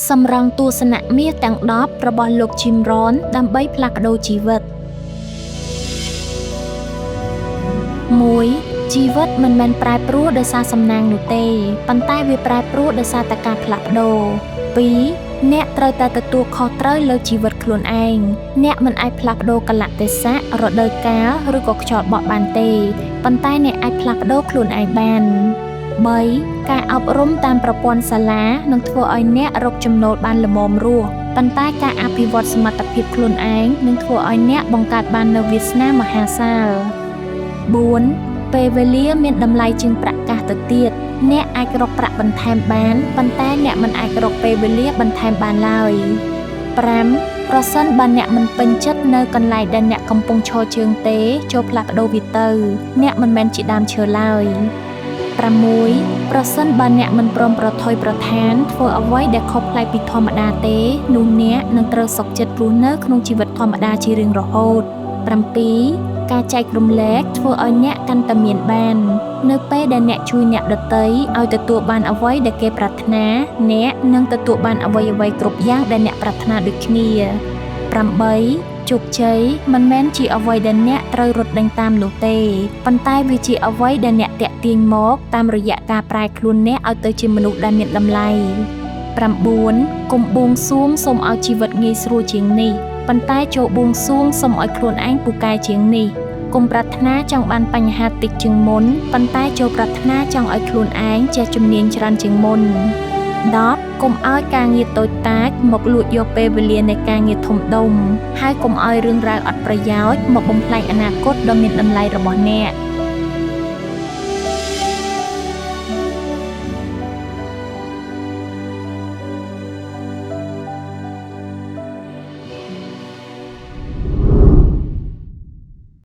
សម្រង់ទស្សនៈមាសទាំង10របស់លោក Jim Rohn ដើម្បីផ្លាស់ប្ដូរជីវិត1ជីវិតមិនមែនប្រែប្រួលដោយសារសំណាងនោះទេប៉ុន្តែវាប្រែប្រួលដោយសារតែការផ្លាស់ប្ដូរ2អ្នកត្រូវតែទទួលខុសត្រូវលើជីវិតខ្លួនឯងអ្នកមិនអាចផ្លាស់ប្ដូរកាលៈទេសៈរដូវកាលឬក៏ខ្យល់បក់បានទេប៉ុន្តែអ្នកអាចផ្លាស់ប្ដូរខ្លួនឯងបាន3ការអប់រំតាមប្រព័ន្ធសាលានឹងធ្វើឲ្យអ្នករកចំណូលបានល្មមរស់ប៉ុន្តែការអភិវឌ្ឍសមត្ថភាពខ្លួនឯងនឹងធ្វើឲ្យអ្នកបង្កើតបាននូវវាសនាមហាសាល4ពេលវេលាមានតម្លៃជាងប្រាក់កាសទៅទៀតអ្នកអាចរកប្រាក់បន្ថែមបានប៉ុន្តែអ្នកមិនអាចរកពេលវេលាបន្ថែមបានឡើយ5ប្រសិនបើអ្នកមិនពេញចិត្តនៅកន្លែងដែលអ្នកកំពុងឈរជើងទេចូលផ្លាស់ប្ដូរវាទៅអ្នកមិនមែនជាដើមឈើឡើយ6ប្រសិនបើអ្នកមិនព្រមប្រថុយប្រថានធ្វើអ្វីដែលខុសប្លែកពីធម្មតាទេនោះអ្នកនឹងត្រូវសុខចិត្តរស់នៅក្នុងជីវិតធម្មតាជារៀងរហូត7ការចែករំលែកធ្វើឲ្យអ្នកកាន់តែមានបាននៅពេលដែលអ្នកជួយអ្នកដទៃឲ្យទទួលបានអ្វីដែលគេប្រាថ្នាអ្នកនឹងទទួលបានអ្វីៗគ្រប់យ៉ាងដែលអ្នកប្រាថ្នាដូចគ្នា8ជោគជ័យមិនមែនជាអ្វីដែលអ្នកត្រូវរត់ដេញតាមនោះទេប៉ុន្តែវាជាអ្វីដែលអ្នកទាក់ទាញមកតាមរយៈការប្រែខ្លួនអ្នកឲ្យទៅជាមនុស្សដែលមានតម្លៃ9កុំបួងសួងសូមឲ្យជីវិតងាយស្រួលជាងនេះប៉ុន្តែចូលបួងសួងសូមឲ្យខ្លួនឯងពូកែជាងនេះកុំប្រាថ្នាចង់បានបញ្ហាតិចជាងមុនប៉ុន្តែចូលប្រាថ្នាចង់ឲ្យខ្លួនឯងចេះជំនាញច្រើនជាងមុន10កុំឲ្យការងារតូចតាចមកលួចយកពេលវេលានៃការងារធំដុំហើយកុំឲ្យរឿងរ៉ាវអត់ប្រយោជន៍មកបំផ្លាញអនាគតដ៏មានតម្លៃរបស់អ្នក។